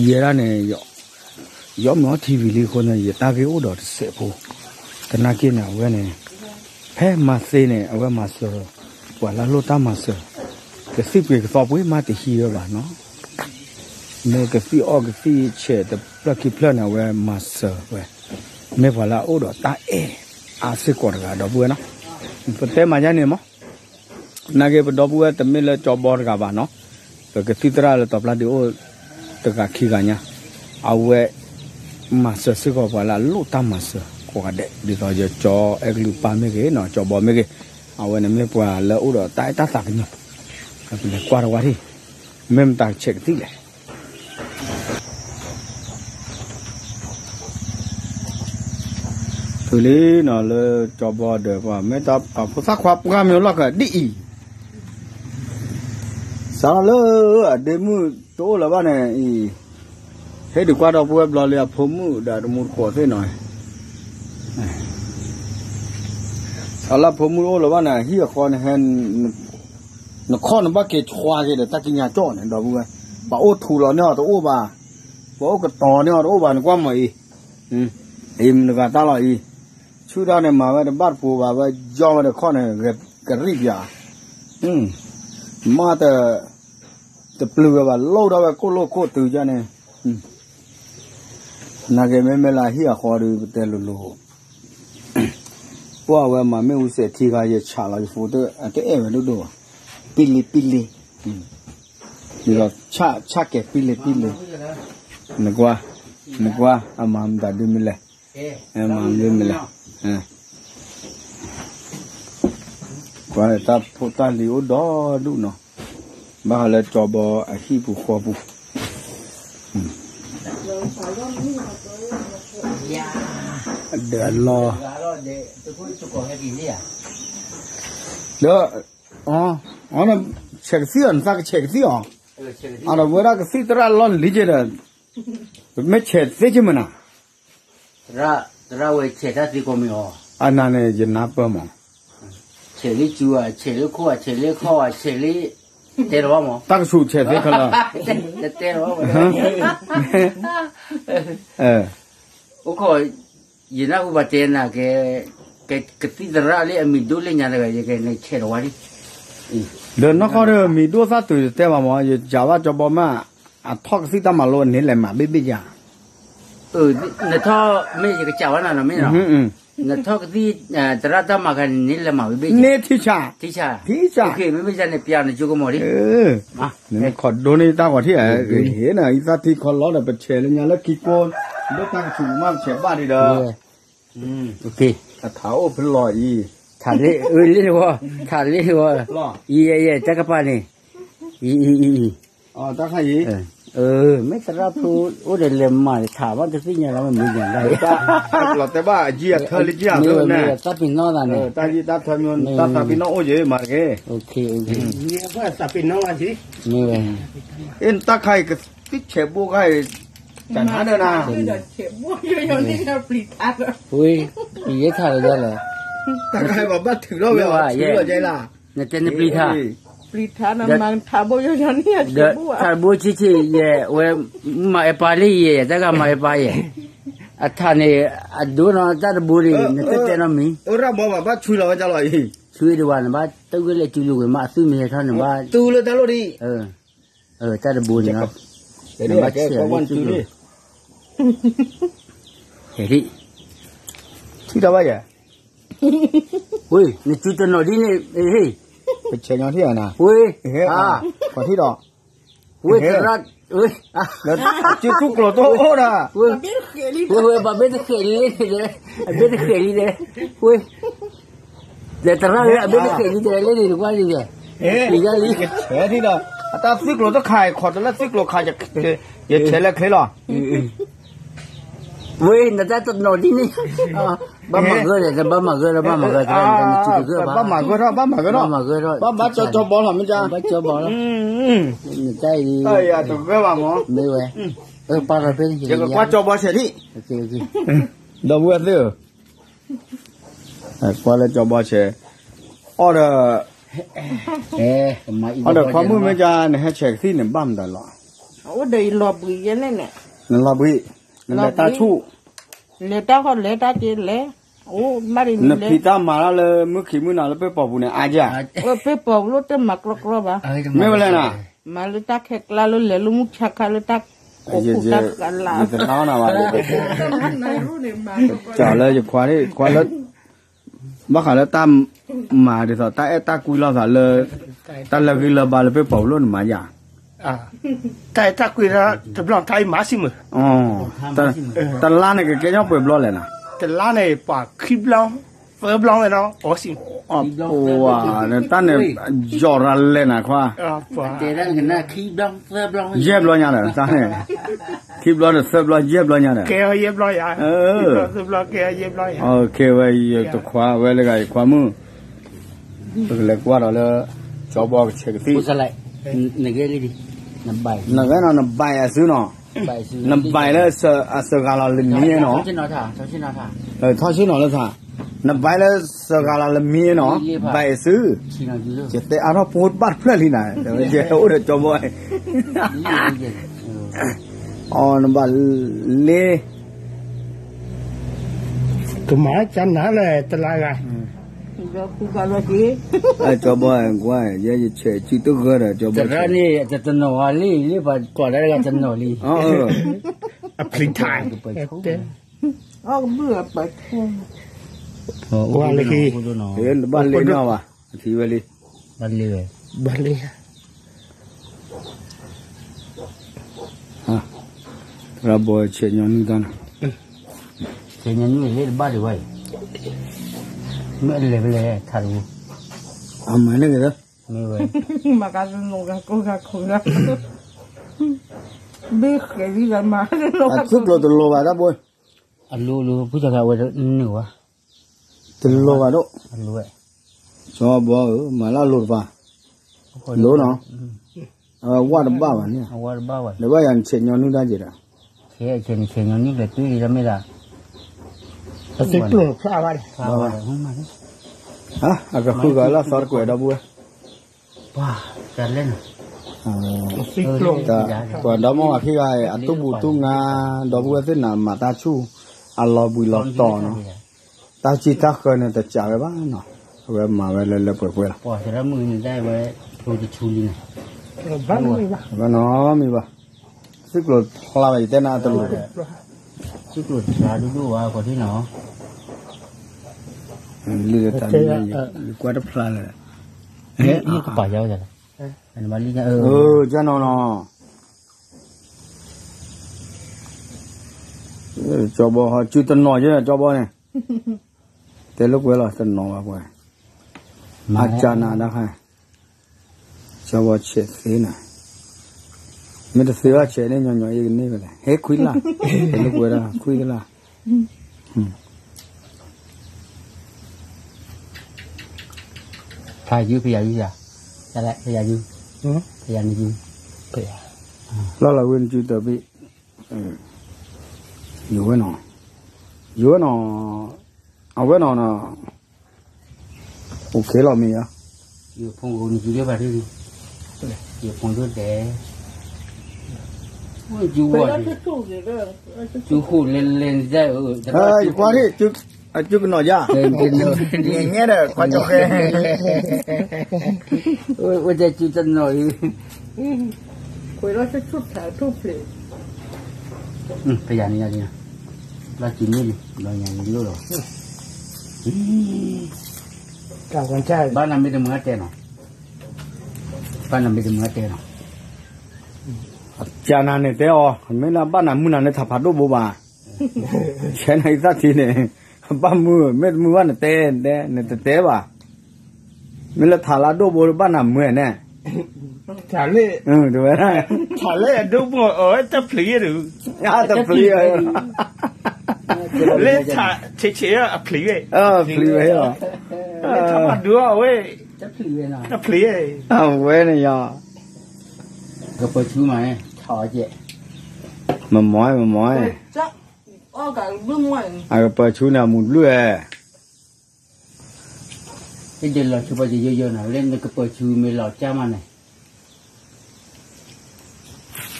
ယဲဒၣ်န့ၣ် ယမ့ၢ်အီထံဝံၤလံအဃိန့ၣ် ယတၢ်ဂ့ၢ်အိၣ်ဒီးတစဲးဖိ, သနာ်က့န့ၣ် အဝဲန့ၣ် ဖဲမၤသ့န့ၣ် အဝဲမၤစၢၤ ပှၤလၢအလိၣ်တၢ်မၤစၢၤ, ကသံၣ်ပှ့ၤကသီပှ့ၤမးတဟံးဝဲဘၣ်နီၤ, မ့ၢ်ကသံၣ်အီၣ်ကသံၣ်ဆဲးတဖျၢၣ်ခံဖျၢၣ်န့ၣ် အဝဲမၤစၢၤဝဲ, မ့ၢ်ပှၤလၢအအိၣ်ဒီးတၢ်အဲၣ်အါစ့ၢ်ကီးတဂၤ ဒီပုၢ်ဝဲၢ်နီၤ, ပတဲမၤယါန့ၣ်မး နာ်က့ပဒီပုၢ်ဝဲၢ်တမ့ၢ်လၢကၠီဘီတဂၤဘၣ်နီၤ, ပကသံၣ်သရၣ်လၢတီၤပျၢ်ဒုးအိၣ်တဂၤခံဂၤညါ, အဝဲ မၤစၢၤစ့ၢ်ကီးပှၤလၢအလိၣ်တၢ်မၤစၢၤကိးဂၤဒဲး ဒ်သိးယကၠီအဲကလုၢ်ပၢ်မ့ၢ်ဂ့ၤနီၤ ကၠီဘီမ့ၢ်ဂ့ၤ, အဝဲန့ၣ်မ့ၢ်ပှၤလၢအိၣ်ဒီးတၢ်အဲၣ်တၢ်သးကညီၤ, ပလဲၤကွၢ်တဝါထံၣ်, မ့ၢ်မတၤကဆဲးကသံၣ်လဲၣ် ဖုလံနီၤလၢကၠီဘီဒီးပှၤ မ့ၢ်တၢ်အဖိသၣ်ခွါပှၢ်မ့ၢ်လီၢ်ခၢၣ်ဒ်အံၤ, စးထီၣ်လၢအဒ့မုၣ်တအိၣ်လၢၤဘၣ်န့ၣ်အံၤ, ဟဲဒုးကွၢ်ဒီပုၢ်ဝဲၢ်ဘျီလံအဖိမုၣ်ဒီးတမူတကိးသ့ၣ်နီၤ, အလၢဖိမုၣ်တအိၣ်လၢၤဘၣ်န့ၣ် ဟံၣ်အဃီန့ၣ်ဟဲ နခီၣ်နဘၣ်က့ၤဆွါက့ၤဒီးတၢ်ကံးညာ်ကၠီၣ်န့ၣ် ဒီပုၢ်ဝဲၢ်, ပှၤအိၣ်ထူလီၤန့ၢ်အီၤတအိၣ်ဘၣ်, ပှၤအိၣ်ကတီၤန့ၢ်အီၤတအိၣ်ဘၣ် နကွၢ်မးအံၤ, အံၤမတၤဂၤတၢ်လီၤအံၤ, ဆူၣ်တၢ်န့ၣ်မၤဝဲတဘၣ်တပူၤဘၣ် ဝဲယီၢ်ဝဲဒီးခီၣ်န့ၣ် ကရံၣ်ပၠး, မ့ၢ်တ တပျုၤဝဲဘၣ် လိၣ်ထီၣ်ဝဲကိၣ်လိၣ်ခိၣ်တုၤကန့ၣ်, နာ်က့မ့မ့ၢ်လၢဟံၣ်အဃီဒီး ပတဲလိၤလိၤ, ပှၢ်ဝဲမၤမ့ၣ်အူစဲးထံခါ ယဆးလီၤယဖိတအဲၣ်ဝဲဒိၣ်ဒိၣ်, ပံလံပံလံ, ဒ်သိးဆၣ်ကဲၤပံလံပံလံ, နကွၢ်, နကွၢ် အမၤမတၤဒုမ့ၢ်လဲၣ်, အမၤဒုမ့ၢ်လဲၣ်, ကွၢ်တၢ်ဖိတၢ်လံၤအိၣ်ဒီဒူၣ်နီၤ, ဘၣ်ဃးလၢကၠီဘီအဟံၣ်ပူၤဃီပူၤ ဒီးအလီၢ်, ဒီး, ဆဲးကသံၣ်အီၤ နသးကဆဲးကသံၣ်အီၤ, အဒီးဝဲဒၣ်ကသံၣ်သရၣ်လီၢ်လံက့ဒီး, ပမ့ၢ်ဆဲးသ့က့မနၤ, သရၣ်ဝဲဆဲးတၢ်သ့ကိးမံၤအီၤ, အနၤန့ၣ် ယနၢ်ပၢၢ်မး ဆဲးလံစူၤဧါ ဆဲးလံခိၣ်ဧါ ဆဲးလံခီၣ်ဧါ ဆဲးလံ, တဲလီၤဘၣ်မး, တၢ်ကဆူးဆဲးသ့ခဲလၢာ်, တဲလီၤဘၣ်, အိၣ်ခိး, ယနၢ်ဟူဘၣ်တဲနၤကဲ, ကသံၣ်သရၣ်လၢအမံၤဒိၣ်လၢညါတဂၤ ယကဆဲးတဝါလံ, ဒီးနီၢ်ကီၢ်ဒီးမံၤဒိၣ်သၣ်တုၤတဲဘၣ်မး ယကးဘၣ်ကၠီဘီမး, အထီၣ်ကသံၣ်တၢ်မၤလိန့ၣ်လဲၤမၤဘ့ၣ်ဘ့ၣ်ယၤ နထီၣ်မ့ၢ်ယကစၢ်ဝဲနၤနီၤမ့ၢ်နီၤ, နထီၣ်ကသံၣ်, သရၣ်တၢ်မၤခါန့ၣ် နလဲၤမၤဝံၤဘ့ၣ်, န့ၢ်ထံဆး, ထံဆး, ထံဆး, မ့မ့ၢ်ယၤန့ၣ် ပျးနကၢကမီၤလံ, နမ့ၢ်ခီဒိန့ၢ်တၢ်ဂီၤထံၣ်ဧါ, ဟ့ၣ်နၤအံသၣ်ထံခီလီဒီး ပဆဲးလၢညါလၢခံကိ, ဒိၣ်တၢ်ကဆူးမးပဆဲးဘၣ်ဒံးဒီး, အထးအိၣ်ဖဲလီၤအံၤ, ထးလ့ၣ်ဝဲ, ယဲယဲ တၢ်ကပၤန့ၣ်, အံၤအံၤအံၤအံၤ, တၢ်ခါအံၤ, မ့ၢ်သရၣ်ဖိအိၣ်ဒီးလဲၤမၤထးဘၣ်တသ့ၣ်ညါလီၤ မ့ၢ်မုၢ်ညါလီၤ, တၢ်လီၤတဲဘၣ်အယံၤအထၢလံကၢ်, သးပ့ၤနီၣ်သးန့ၣ်, တၢ်ယံၤတၢ်ထၢမ့ၢ်တၢ်သးပ့ၤနီၣ်အိၣ်ယဲမၤတက့ၢ်, မ့ၢ်ဝဲ, တၢ်ခါအံၤကသံၣ်ဆဲးဘိခါအံၤ, တၢ်နါဒၢနၤ, ဝဲ, ယဲထးလီၤယဲလီၤ, တၢ်ခါအံၤဘၣ်ဘၣ်ထုးထီၣ်ဝဲအီၤထုးလီၤယဲလီၤ နတဲနပျံၤထါ, ပျံၤထါနမၤထးဘိယိယိန့ၣ်, ထးဘိဆံးဆံးယဲ, ဝဲ, မၤအဲၣ်ပၢ်လံယဲ, တၢ်ဂၤမၤအဲၣ်ပၢ်ယဲ, အထးန့ၣ်, အဒိနီၤတၢ်တဘိန့ၣ် နတတဲနီတမံၤ, အရၣ်ဘီဘၣ်ဘၣ်ဆွံလီၤဝဲဒၣ်လီၤအံၤ, ဆွံဒံးဝဲ နဘၣ်တဂ့ၢ်လဲၤစုလိာ်ကွံာ်မး အသူၣ်မံၤဟဲထီၣ်န့ၣ်ဘၣ်, သူလၢတၢ်လိၣ်ဒံး တၢ်တဘိန့ၣ်လီၤ, နဘၣ်ဆဲးလၢစုလိာ်, ဟဲဒံး, ထံၣ်တၢ်ဘၣ်ယဲ, ဝ့ၢ် နစုတနီၤဒ်န့ၣ်, ပဆဲးညီထံၣ်ဧါနၤ, ဝ့ၢ်, ပှၤထံၣ်ဒီး, ဝ့ၢ်သရၣ်, စုကျိၤတအိၣ်ဒီး, ဝ့ၢ်, ဘၣ်ဘ့ၣ်တဃဲးလံ, အဘ့ၣ်တဃဲးလံဒီး, ဝ့ၢ် ဒီးသရၣ်လၢအဘ့ၣ်တဃဲးလံတဲလၢန့ၣ်တကွၢ်လံ, လံၤဒၣ်လံ, ဆဲးထံၣ်ဒီး, အတၢ်သုးကျိၤတခါအံၤ ခိးတလၢသုးကျိၤခါ, ယဆဲးလၢချ့လီၤ, ဝ့ၢ် နတၢ်တနီၤဒ်န့ၣ်, ဘၣ်မၤဂၢၢ်ဒီး ဘၣ်မၤဂၢၢ်ဒီး ဘၣ်မၤဂၢၢ်, ဘၣ်မၤဂၢၢ်ထီၣ် ဘၣ်မၤဂၢၢ်ထီၣ်, ဘၣ်ဘၣ်ကၠီကၠီဘီလီၤ မ့ၢ်ကၠီ, ဘၣ်ကၠီဘီလီၤ, တၢ်အံၤတဂၢၢ်ဘၣ်မး, မ့ၢ်ဝဲ, ပာ်လီၤဖဲန့ၣ် ယကကွၢ်ကၠီဘီဆဲးထံၣ်, ဒီပုၢ်ဝဲၢ်သ့ၣ်ဧၢ ကွၢ်လၢကၠီဘီဆဲး, အီၣ်ဒီး, အီၣ်ဒီးခွါမုၣ်မ့ၢ်ကါ နဟဲဆဲးကသံၣ်န့ၣ် ဘၣ်မတၤလီၤ, အိၣ်ဒီးယလီၤဘှံးယဲန့ၣ်န့ၣ်, နလီၤဘှံး, နလဲၤတၢ်ဆူၣ်, လဲၤတၢ်ခီလဲၤတၢ်က့လဲၤ, အိၣ်ဘၣ်ဒ်န့ၣ်လဲၤ, နဖံးတၢ်မၤတၢ်လၢမုၢ်ခံမုၢ်နၤလၢပှဲၤပီၤပူၤန့ၣ် အါယၢ်, ပှဲၤပီၤပူၤလၢတမၤကြီကြီဘၣ်, မ့ၢ်ဝဲလဲၣ်နၤ, မၤလၢတၢ်ခဲကျါလၢလဲၤလၢမုၢ်ဆါခါလၢတၢ်ကိးခိၣ်တၢ်ဃးလၢ, ယတနာ်နၤဘၣ်, လၢယခွါ, ခွါလၢ ဘၣ်ဃးလၢတၢ်မၤဒ်သိး တၢ်အဲၣ်တၢ်ကွံလိာ်သးလၢ တၢ်လၢဂံၢ်လၢဘါလၢပှဲၤပီၤပူၤလၢနမၤယၤ, တၢ်အဲၣ်တၢ်ကွံတဘျီတၢ်အံၤမၤစံးမုာ်, တလါန့ၣ်ကကဲညီပှဲၤဘျီလဲၣ်နၤ, တလါန့ၣ်ပှၤခံဘျီ, သၢဘျီဝဲနီၤ, အိၣ်ဝဲ, တၢ်န့ၣ်, ယီၤရၤလဲၣ်နၤခွါ, ယဲၢ်ဘျီညါဒီး တၢ်န့ၣ်, ခံဘျီန့ၣ်သၢဘျီယဲၢ်ဘျီညါဒီး, ကဲဝဲယဲၢ်ဘျီ, ကဲဝဲယဲၢ်ဘျီယါ, ဝဲလၢဂၤယခွါမုၣ်, ပကလဲၤကွၢ်ဒီးလၢ ကၠီဘီကဆဲးကသံၣ်, နဂဲနီၤ နဘၣ်အစုနီၤ, နဘၣ်လၢအစၢဂၤလီၤလၢမံနီၤ, ထီၣ်ဆ့ၣ်နီၤလၢသး, နဘၣ်လၢစၢဂၤလီၤလၢမံနီၤ, ဘၣ်အစု, ယတဲအါထီၣ်ဖိဘၣ်တဖျၢၣ်လံနၤ, ယအိၣ်ဒီးကၠီဘီ, အီ နဘၣ်လ့ ကမၤကနၤလၢတလါဂၤ, ကၠီဘီကွၢ် ယဲယဆဲးစုတဂၢၢ်ဒီးကၠီဘီန့ၣ် တနီၤဝဲလံ လံပှၤကွၢ်လၢတဂၤတနီၤလံ, အဖျံထါ, အီၣ်ကဘုၣ်အပၢ်ထူ, ဝါလၢခံ, ဘၣ်လ့နီၤဘၣ်, အထံဝဲလံ, ဘၣ်လ့ဝဲ, ဘၣ်လ့ သရၣ်ဘီဆဲးညီနုၢ်တၢ်န့ၣ်, ဆဲးညီနုၢ်လၢတဘၣ်ဒံးဝဲအံၤ, မ့ၢ်အလဲၤဖဲလဲၣ်ထးတဝူ, အမၤန့ၢ်က့ၤလၢ, မ့ၢ်ဝဲ, မၤကါတနီၤဂၤကိးဂၤခိးဂၤ, ဘ့ၣ်ဃဲးလံဂၤမၤ, အသုးကျိၤတလိၤဘၣ်တၢ်ဘိ, အလိၤလိၤ ဖုတဂၤဝဲနုာ်ဝဲ, တလိၤဘၣ်ဒိၣ်, အလိၤဝဲ, ကၠီဘီဧၢ မၤလၢအလိၤတပၤ, လိၤနီၤ, အဝဲဝါတဘၣ်ဘၣ်န့ၣ်, အဝဲတဘၣ်ဘၣ်, ဒီးဘၣ်ယၤနဆဲးညီနုၢ်တၢ်က့ၤဒီး, ဆဲးဆဲးညီနုၢ်လဲၤတွံၢ်လံတၢ်မ့ၢ်ဒၣ်, အသုးကျိၤဖျါဘၣ်, အကဃုဂၤလၢအသီတကွဲးဒီပုၢ်ဝဲၢ်, ပှၤတၢ်လဲၣ်နၤ, ပှၤဒီမါဝၤခံဂၤ အတူၢ်ပူၤတူၢ်ငါ, ဒီပုၢ်ဝဲၢ်သ့ၣ်နၤမၤတၢ်ဆူၣ်, အလီၤဘှံးလီၤတီၤနီၤ, တၢ်စံးတၢ်ဃၢန့ၣ်တစးဝဲဘၣ်နီၤ, အဝဲမၤဝဲလၢလၢပှဲၤပှဲၤလီၤ, ပှၤတရၣ်မုၣ်န့ၣ်ဒၣ်ဝဲ, ထိတဆူလံန့ၣ်, ဘၣ်နီမံၤဘၣ်, သုးကျိၤဖျါဘၣ်ယတဲနၤတလိၤ, သုးကျိၤဖျါဒိၣ်ဒိၣ်ဝဲပှၤထံၣ်နီၤ, လံတၢ်, ကွၢ်တဖျါလၢ, ကပာ်ယါဝဲ, ကနီၤနီၤ, ကၠီဘီဟီ စုတနီၤယဲ ကၠီဘီန့ၣ်, တဲလိာ်ကွဲလီၤ တနီၤဘၣ်ပှဲၤ, အကၢနၤဒၣ်ခါ, ကၠီဘီဆဲးသ့နၤ, မ့ၢ်တသ့ဘၣ်ဆဲးန့ၣ် ညီညီအံၤကန့ၢ်ဝဲလဲၣ် ဟဲခွံလၢ်, တဲလိာ်ကွဲဒၣ်ခွံတလၢ် ဖးယုဖယၤယုယၤ, ဖယၤယု, ဖယၤနယု, လီၤလီၤဝဲနစုတဘ့ၣ်, ယဝဲနီၤ, ယဝဲနီၤ, အဝဲနီၤနီၤ, အိၣ်ခ့လီၤမ့ၢ်ဧါ, ယဖုန်းကို နယူခဲ့ပါသေးတယ်, ယဖုန်းတို့တယ်, ယဝဲ, ယဃိလဲၤလဲၤ, ယကွၢ်ထံၣ်, အစုကနီၤယါ, ငဲၤငဲၤဒီး ကွၢ်ကၠီဃဲ, ဝဲတဲစုတနီၤအံၤ, ပယၤန့ၣ်ယၤ, ဘၣ်စုန့ၢ်လံ ဘျီညါန့ၣ်လိၣ်လီၤ, ဘၣ်နၤမ့ၢ်တမုာ်အတဲနီၤ, ဘၣ်နၤမ့ၢ်တမုာ်အတဲနီၤ, ကနၤန့ၣ်တဲအီၤ မ့ၢ်လၢဘၣ်နၤမုာ်နၤန့ၣ် ထးဖးဒိၣ်ဘိဘၣ်, ဆဲးနၤအံၤသၣ်ထံန့ၣ်, ဘၣ်မုာ် မ့ၢ်တမုာ်ဘၣ်နတဲ, နတတဲဘၣ်, မ့ၢ်လၢထးလၢအဒိၣ်ဘိဘၣ်နၤမုာ်န့ၣ်, ထးလၢ, တဝဲ, ထးလၢအဒိၣ်ဘိအဝဲတဖျံး, တဖျံး, လၢထးဆံးဆံးအဖျံးဝဲ, ဖျံးဝဲလီၤ, လၢထးဖးဒိၣ်အဝဲ, တဖျံးဝဲ, အဝဲန့ၣ်ယါ, ကပၢၤဆူမး, မမီၢ်, မမီၢ်, အကပၢၤဆူန့ၣ် အမူၤဘျုးဧဲ, လၢနကပၢၤဆူမ့ၢ်လီၤကၢ်မးန့ၣ်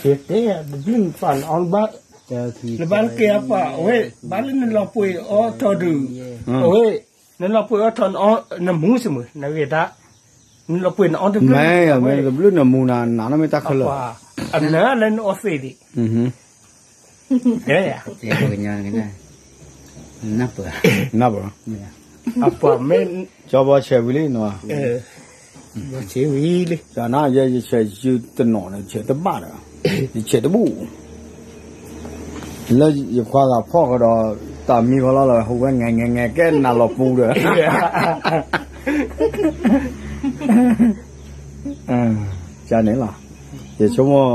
ယတဲတဘျုးနဖးနအီဘၣ်, နဘၣ်ကဲအပှၤ အဝဲ ဘၣ်လၢနလီၤပှ့ၤအီထီဒုး, အဝဲ နလီၤပှ့ၤအီထီ နမူစမုၢ် နဂ့ၤတၢ်, နလီၤပှ့ၤနအီတဘျုး, မ့ၢ်တဘျုးနမူနၤ နနီၢ်မ့ၢ်တၢ်ခဲလၢာ်, အနၢ်လၢနအီသ့ဒံး, နၢ်ပၢၢ်, အပှၤမ့ၢ်, ကၠီဘီဆဲးဝံၤလံနီၤ, ဆဲးဝံၤလံ, ယဆဲးယုတနီၤန့ၣ် ဆဲးတဘၣ်ဒီး, ယဆဲးတဘူၣ်, လၢယခွါဂၤဖီၣ်ဃီဒီး, တၢ်မံဃီလီၤလီၤ ဟူးဝဲငဲၤငဲၤငဲၤကဲနၤလီၤပူၤဒီး ကန့ၣ်လီၤ, ယဆိကမိၣ်,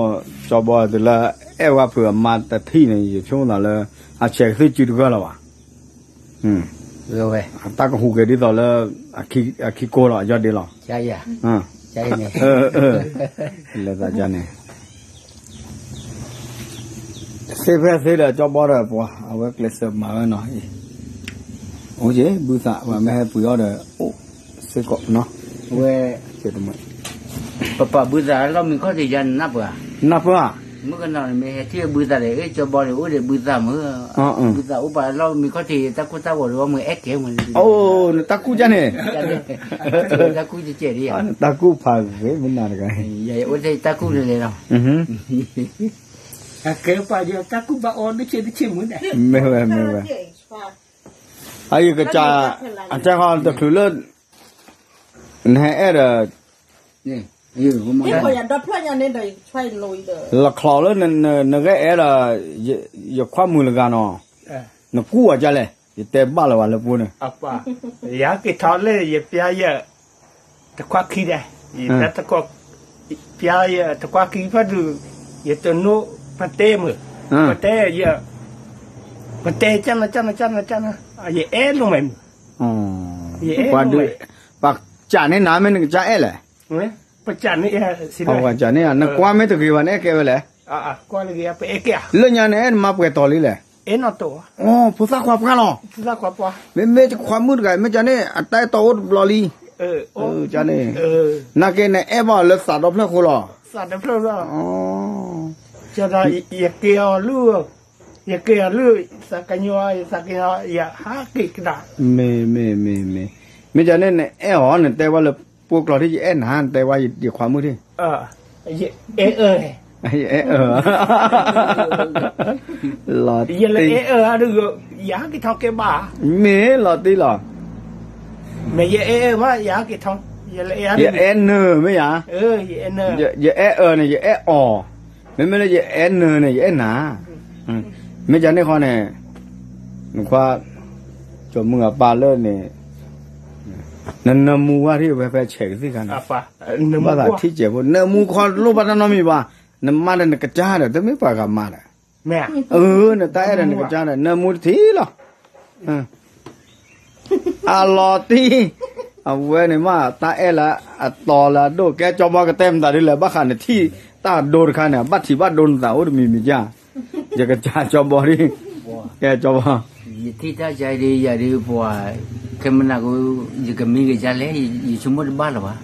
ကၠီဘီတုၤလၢ အဲၣ်ဝဲဖုးအမါတထံၣ်န့ၣ် ယဆိကမိၣ်သးလၢ, အဆဲးကသ့ၣ်စုတဂၢၢ်လီၤဘၣ်, တၢ်ကဟူးက့ၤဒ်သိးလၢ, အခံကိၢ်လီၤ အယီၢ်ဒ့လီၤ, လဲၤသးန့ၣ် သ့ဖဲသ့ဒီးကၠီဘီဒီးပှၤ အဝဲကျဲးစၢးမၤဝဲနီၤ, အိၣ်က့ၤ ဘုသး ပှၤမ့ၢ်ဟဲပှ့ၤအီၤဒီး အိၣ်စ့ၢ်ကီးနီၤ, ဝဲ, ပပာ်ဘုသးလီၢ်မံခီၣ်ထံးယါန့ၣ်နၢ်ပၢၢ်, နၢ်ပၢၢ်ဧါ, မုၣ်ကနီၤန့ၣ်မ့ၢ်ဟဲထံၣ်ဘုသးဒီး အ့ၣ်ကၠီဘီန့ၣ် အိၣ်ဒီးဘုသးမုၢ်, ဘုသးအိၣ်ပာ်လီၢ်မံခီၣ်ထံး တၢ်ကိၢ်တၢ်ဂီၤဒီး အီၣ်မ့ၢ်အဲၣ်ကဲမုၢ်, အိၣ် နတၢ်ကူၣ်ကန့ၣ်, တၢ်ကူၣ်ကဲဒ်ယါ, နတၢ်ကူၣ်ဖးဂ့ၤမုၢ်နၤတဂၤ, ယအိၣ်ထဲတၢ်ကူၣ်န့ၣ်လဲၤလီၤ ကဲပှၤယတၢ်ကူၣ်ဘၣ်အီၤ တဆ့တဆ့မုၢ်န့ၣ်, မ့ၢ်ဝဲ မ့ၢ်ဝဲ, အယကစၢ်, အတဲဃီတချုးလၢ, နဟဲအဲၣ်ဒီး, လီၤချီလၢနဂဲၢ်အဲၣ်ဒီး, ယခွါမုၣ်လၢဂၤနီၤ, နကူၣ်အီၤကလဲၣ် ယတဲဘၣ်လၢၤဘၣ်လၢပူၤန့ၣ်, ယဟဲက့ၤထီၣ်လၢယပျါယဲၢ်, တခွါခံဒဲး, ယတခွါခံဖဲဒုး, ယတနိၣ်ပတဲမုၢ်, ပတဲ, ပတဲကၢ်နၤ ကၢ်နၤ ကၢ်နၤ ကၢ်နၤ, ယအဲၣ်လိာ်မဲာ်မုၢ်, ယအဲၣ်လိာ်မဲာ်, ပှၤကးန့ၢ်နၤမ့ၢ်နကစၢ်အဲၣ်လဲၣ်, ပကးန့ၢ်, နကွၢ်မ့ၢ်တဂ့ၤဘၣ်န့ၣ် အဲၣ်ကဲဝဲလဲၣ်, လၢညါန့ၣ်အဲၣ်နမါပှဲၤတီၤလံလဲၣ်, ဖိသၣ်ခွါပှၢ်လီၤ, မ့မ့ၢ်တခွါမုၣ်တဂၤ မ့ၢ်ကန့ၣ် အတၢ်အဲၣ်တီအိၣ်တဘျီလံ, န့ၣ်, နာ်က့နအဲၣ်ဘၣ်အီၤလၢသးဒီဖျၢၣ်ဃိလီၤ, ယက့ၤအီၤလၢ, ယက့ၤအီၤလၢ, သးကညီၤ, သးကညီၤ, ယဟးက့ၤကဒါ, မ့ၢ်, မ့ၢ်, မ့ၢ်, မ့ၢ်, မ့ၢ်ကန့ၣ် နအဲၣ်အီၤ နတဲဝဲလၢ ပိာ်ကျိာ်ထံၣ် ယအဲၣ်နၤ နတဲဝဲယခွါမုၣ်ထံၣ်, ယအဲၣ်အၢ, ယအဲၣ်အၢ, လီၤတံၢ်, မ့ၢ်လီၤတံၢ်လီၤ, မ့ၢ်ယအဲၣ်အၢမ့ၢ်ယၤ, ယအဲၣ်နၤမ့ၢ်ယၤ, ယအဲၣ်အၢန့ၣ် ယအဲၣ်အီၤ, မ့မ့ၢ်လၢယအဲၣ်နၤန့ၣ် ယအဲၣ်နၤ, မ့ၢ်ကန့ၣ်ဃီန့ၣ်, နခွါ, ကၠီမုၢ်အပၢ်လၢန့ၣ်, နနၢမူဝဲထံၣ်ဝဲဖဲဆဲးကသ့ၣ်ခါန့ၣ်, ဘၣ်သးထံၣ်စဲးဖိ နၢမူခီလိၣ်ဘၣ်တၢ်နီတမံၤဘၣ်, နမါဒီးနကစၢ်ဒီး တမ့ၢ်ပှၤဂၤမါဒီး, အၢ နတၢ်အဲၣ်ဒီးနကစၢ်ဒီး နၢမူတထံၣ်လီၤ, အလီၤတံၢ်, အဝဲန့ၣ်မး တၢ်အဲၣ်လၢအတီလၢအဒိၣ် ကဲကၠီဘီကတဲမတၤဒ်လဲၣ် ဘၣ်ဃးနထံၣ်တၢ်ဒိတခါန့ၣ် ဘၣ်ထံးဘၣ်ဒိနသးအိၣ်တမံၤမံၤကၢ်, ယကစၢ်ကၠီဘီဒ်, ကဲကၠီဘီ, ယထံၣ်တၢ်ယါဒ်ယၤဒ်ပှၤ, ခဲမနၤက, ယကမံဂ့ၤယါလဲၣ်, ယဆိကမိၣ်တဘၣ်လၢၤဘၣ်,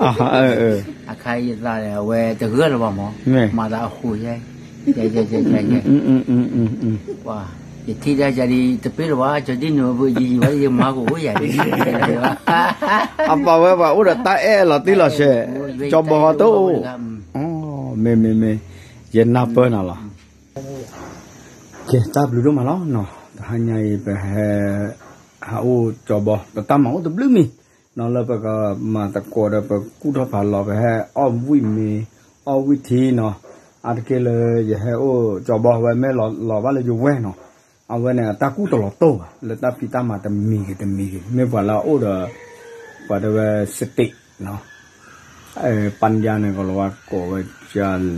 အခါယသးဒီး အဝဲတဂၢၢ်လၢၤဘၣ်မး, မၤသးအဃိယဲ, ယ, ယထံၣ်တၢ်ယါဒ် တပ့ၢ်လၢၤဘၣ် ကၠီဒ်နုၤပယံၤဘၣ် ယမါကအိၣ်ယၤဒ်, အပာ်ဝဲပှၤအိၣ်ဒီးတၢ်အဲၣ်လီၤတံၢ်လီၤဆဲး, ကၠီဘီဃီတအိၣ်, မ့ၢ်မ့ၢ်မ့ၢ်, ယနၢ်ပၢၢ်နၤလီၤ, ကဲတၢ်ဘျုးဒိၣ်မးလီၤ, တဟါညါအံၤ ပဟဲ, ဟးအိၣ်ကၠီဘီ ပတၢ်မၤအိၣ်တဘျုးမံၤ, နီၤလၢပကမၤသကိးဒီးပကူၣ်ထီၣ်ဖးလီၤ ပဟဲအီၣ်ဝံၣ်မ့ၤ, အီၣ်ဝံၣ်ထံနီၤ, အါတက့ၢ်လၢယဟဲအိၣ်ကၠီဘီဝဲမ့ၢ်လီၤဘၣ်လၢယဝဲၢ်နီၤ, အဝဲန့ၣ် အတၢ်ကူၣ်တလီၤတိၢ်ဘၣ် လၢတၢ်ဖံးတၢ်မၤတမံၤဂ့ၤတမံၤဂ့ၤ မ့ၢ်ပှၤလၢအအိၣ်ဒီး, ပှၤတဲဝဲ စတ့းနီၤ, ပၢ်ညါန့ၣ် ကလီၤဝါကိးဝဲက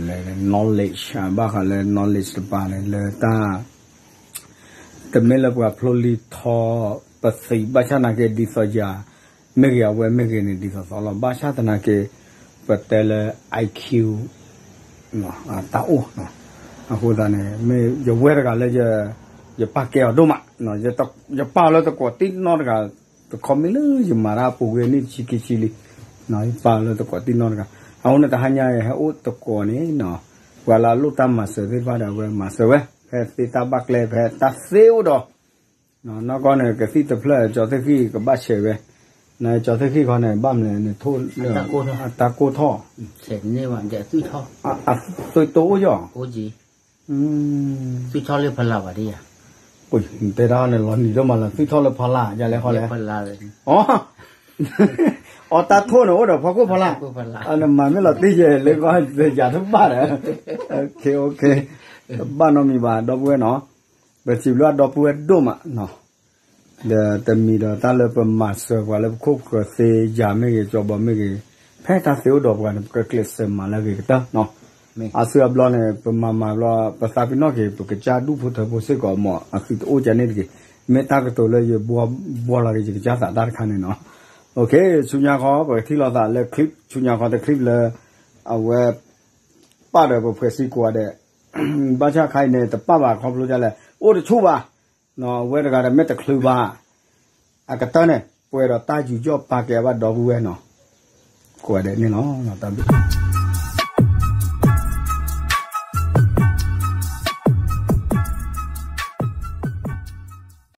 လဲၣ် knowledge ဘၣ်ဃးလၢ knowledge တပၤန့ၣ် လၢတၢ် တမ့ၢ်လၢပှၤဖျိလံထီ, ပသံးဘၣ်ဆၣ်သနာ်က့ဒ်သိးယၤ, မ့ၢ်ဂ့ၤအဝဲမ့ၢ်ဂ့ၤန့ၣ် ဒ်သိးသိးလီၤ ဘၣ်ဆၣ်သနာ်က့, ပတဲလၢ IQ တၢ်အိၣ်, အဃိသတးန့ၣ် မ့ၢ်ယဝဲၢ်တဂၤလၢ, ယပာ်ကဲအီၤဒိၣ်မး, ယပာ်အီၤလၢသကိးတံၢ်နီတဂၤ, တခီမ့ၢ်လၢယမၤတၢ်ပူၤကွံာ်နံၣ်တဆံခံဆံလံ, ယပာ်အီၤလၢသကိးတံၢ်နီတဂၤ, အဃိန့ၣ်တဟါညါအံၤဟဲအိၣ်သကိးန့ၣ်နီၤ, ပှၤလၢအလိၣ်တၢ်မၤစၢၤသ့ၣ်တဖၣ်ဒီး အဝဲမၤစၢၤဝဲ ဖဲသ့တၢ်ဘၣ်ကျဲ ဖဲတၢ်သ့အိၣ်ဒီး နီၢ်ကီၢ်န့ၣ် ကသံၣ်တဖျၢၣ် ကၠီသ့ၣ်ဃံၣ်ကဘၣ်ဆဲးဝဲ, နကၠီသ့ၣ်ဃံၣ်ခီန့ၣ် ဘၣ်မနုၤန့ၣ် ထိၣ်လၢ အတၢ်ကိၢ်ထီၣ်, အသွံၣ်တိအိၣ်ယီၤ, တဲဒၣ်န့ၣ် လီၤနံၤဒိၣ်မးလၢ သွံၣ်ထီၣ်လၢဖီလာ် ယလဲၤဃီလဲၣ်, အီ အီ တၢ်ထိၣ်န့ၣ်အိၣ်ဒီးဖီခိၣ်ဖီလာ်, နမၤမ့ၢ်လီၤတံၢ်ယဲၢ်လၢကီၢ်ယၤတဘၣ်ဒီး, ဘၣ်နီတမံၤဘၣ် ဒီပုၢ်ဝဲၢ်နီၤ, ပစံးဘျုးဒီပုၢ်ဝဲၢ်ဒိၣ်မးနီၤ, ဒီးတမံၤဒီးတၢ်လၢပမၤစၢၤပှၤလၢပခိၣ်ပဃၢၤသ့ယၤမ့ၢ်ဂ့ၤ ကၠီဘီမ့ၢ်ဂ့ၤ ဖဲတၢ်သ့အိၣ်ဒီးပှၤန့ၣ် ပကကျဲးစၢးမၤလၢအဂ့ၤကတၢၢ်နီၤ, အါစုအါဘျီန့ၣ် ပမၤမၤဘျီ ပသးပ့ၤနီၣ်က့ၤ ပကစၢ်ဒူၣ်ဖိထၢဖိစ့ၢ်ကီးမး အသုတအိၣ်ကန့ၣ်တဂ့ၤ, မ့ၢ်တၢ်ကတိၤလၢယဘှီလီၤက့ၤယကစၢ်သးတၢ်တခါန့ၣ်နီၤ, ဆူညါခီ ပကထံၣ်လိာ်သးလၢ clip ဆူညါခီတ clip လၢ အဝဲ ပာ်ဒီးပဖှဲးစ့ၢ်ကီးဒဲး, ဘၣ်ဆၣ်ခါအံၤန့ၣ် တပာ်ဘၣ်ခီဖျိဒ်လဲၣ် အိၣ်တဆူၣ်ဘၣ်, အဝဲတဂၤဒီးမ့ၢ်တချုးဘၣ်, အကတၢၢ်န့ၣ် ပှဲၤဒီးတၢ်ယူးယီၣ်ပာ်ကဲဘၣ်ဒီပုၢ်ဝဲၢ်နီၤ, ကိးဂၤဒဲးန့ၣ်လီၤ, တၢ်ဘျုး